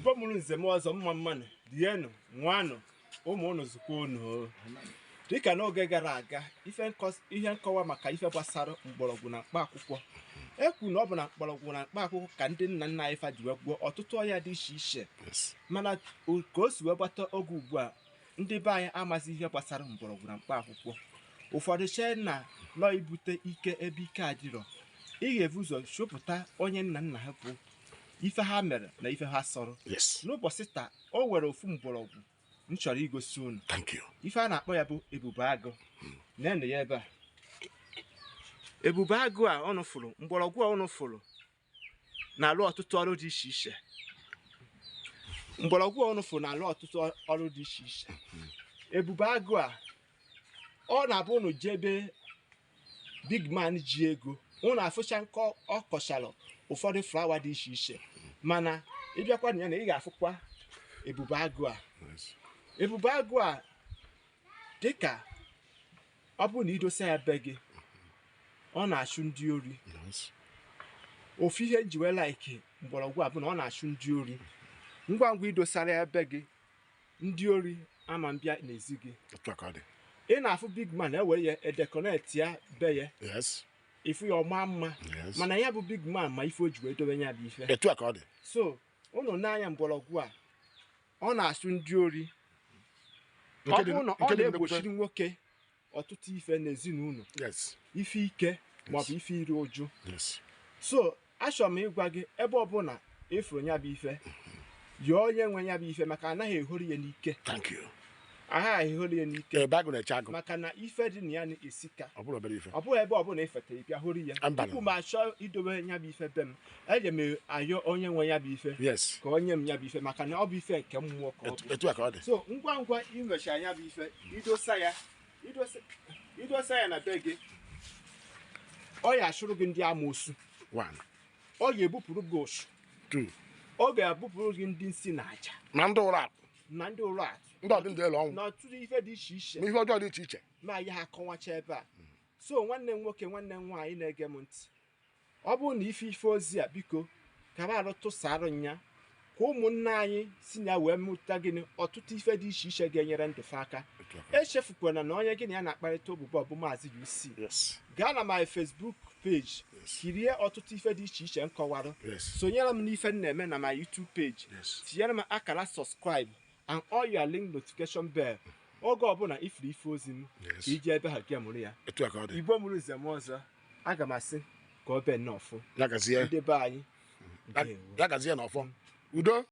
Igbo mụrụ nze m ọzọ, mma mmanụ, rienụ, ṅụanụ, ụmụ unu zụkwa unu o. Dịka n'oge gara aga, ihe nkọwa maka ife gbasara mgbọrọgwụ na mkpa akwụkwọ, ekwu na ọ bụ na mgbọrọgwụ na mkpa akwụkwọ ka ndị nna nna anyị fa ji wee gwọọ ọtụtụ ọrịa dị iche iche. Mana ka o si wee gbata oge ugbu a, ndị be anyị amazi ihe gbasara mgbọrọgwụ na mkpa akwụkwọ. Ụfọdụ chee na nọ ibute ike ebe ike adịrọ. Ị ga-ebu ụzọ chọpụta onye nna nna ha bụ, ife ha mere na ife ha sọrọ. N'ụbọchị taa, o nwere ofu mgbọrọgwụ m chọrọ igosi unu. Thank you. Ife a na-akpọ ya bụ ebube agụ. Nene ya ebe a, ebube agụ a ọnụ fụrụ, mgbọrọgwụ a ọnụ fụrụ na-alụ ọtụtụ ọrụ dị iche iche. Mgbọrọgwụ a ọnụ fụrụ na-alụ ọtụtụ ọrụ dị iche iche. Ebube agụ a, ọ na-abụ unu jebe big man ji ego, unu afụcha nkọ ọ kọchara ụfọdụ flower dị iche iche, mana ịbịakwa na ya na ị ga-afụkwa ebube agụ a. Ebube agụ a, dịka ọ bụrụ na idosa ya be gị, ọ na-achụ ndị ori. Ofu ihe nji wee like mgbọrọgwụ a bụ na ọ na-achụ ndị ori. Ngwa ngwa idosara ya be gị, ndị ori ama mbịa n'ezi gị. Otu a ka ọ dị. Ị na-afụ big man ewere ya e decorate ya be ya, ifu ya ọma mma. Mana ya bụ big man ma ife o ji wee dobe ya bụ ife. Etu a ka ọ dị. So unu n'anya, mgbọrọgwụ a, ọ na-achụ ndị ori. Ọ Nke dị bụrụ na ọ nke dị na-egbochiri nwoke ọtụtụ ife n'ezinụlọ, ife ike maọbụ ife iri ụjụ. So achọrọ m ịgwa gị, ebe ọbụla ịfụrụ ya bụ ife, yọọ onye nwe ya bụ ife, maka anaghị ehori ya n'ike. Thank you. Aghaghị ehori ya n'ike. Ebe agụ na-eche agụ. Maka na ife dị na ya na-esika. Ọ bụrụ obere ife. Ọ bụghị ebe ọbụla ifete ịbịa hori ya. Mba. Tupu m achọ idobe ya bụ ife be m, eje m ayọ onye nwe ya bụ ife ka o nye m ya bụ ife, maka na ọ bụ ife nke mmụọ ka ọ bụ. Etu a ka ọ dị. So ngwa ngwa imecha ya bụ ife, idosa ya, idosa ya na be gị, ọ ya achụrụ gị ndị amoosu. One. Ọ ga-ebupụrụ gị ụsụ. Two. Ọ ga-ebupụrụ gị ndị nsi na aja. Ma ndị ụlọ akụ. Na ndị ụlọ akụ. Ndị ọdị elu ọnwụ. Na ọtụtụ ife dị iche iche. Ma ihe ọjọọ dị iche iche. Ma ya ha akọwacha ebe a. So nwanne m nwoke, nwanne m nwaanyị na-ege m ntị, ọ bụrụ na ife ozi a, biko kaba arụ tụsara nya ka ụmụnne anyị si na ya wee mụta gịnị, ọtụtụ ife dị iche iche ga-enyere ndụ fa aka. Etu a ka ọ dị. Echefukwana na onye gị na ya na-akparịta obubo bụ Maazị UC. Gaa na my Facebook page, kirie ọtụtụ ife dị iche iche nkọwarụ. Sonyere m n'ife m na-eme na my YouTube page. Tinyere m akara subscribe and all your link notification bell. Oge ọbụla ifuru ife ozi m, ka iji ebe ha gị mụrụ ya. Etu a ka ọ dị. Igbo mụrụ nze m ọzọ, aga m asị ka ọ bee nnọọ fụ. Ya gazie. Ndị be anyị, ndewo. Ya gazie n'ọfọ udo.